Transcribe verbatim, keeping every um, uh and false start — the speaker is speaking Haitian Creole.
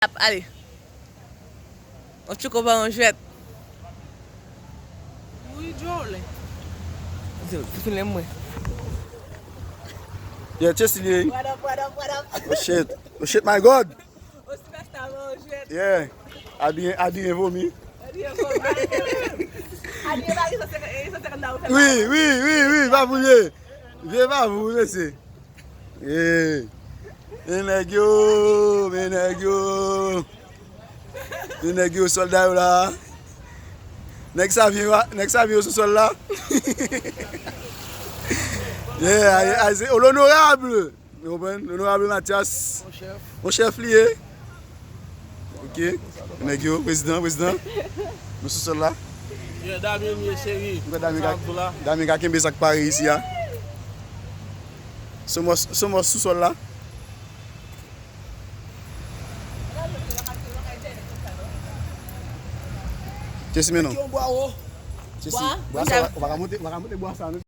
Ap ale. On tchouko pa on jwèt. Wi, Jowle. Di, di, di, mwen. Yeah, Chesly. What up, what up, what up? Oh shit. Oh shit, my God. On superstar pa on jwèt. Yeah. Adrien, Adrien vomi. Adrien vomi. Adrien pa gen san senkant, eh, san senkant la ou fè. Wi, wi, wi, wi, pa pou vye. Vye pa pou, mesye. Hey. Men nèg yo, men nèg yo. Men nèg yo, sòlda yo la. Nèg Savyen yo, nèg Savyen yo sou sòl la. Yeah, ay, ay, se l'honorable. Ou konprann? L'honorable Mathias. Mon chèf. Mon chèf li ye. Ok. Nèg yo, prezidan, prezidan. Nou sou sòl la. Yeah, Damien, cheri. Mwen Damien ka, Damien ka kenbe sa k pare isi a. Somos, Somos sou sòl la. Chesly, men non. Chesly, bwa sa, ou pa ka monte, ou pa ka monte bwa sa, non.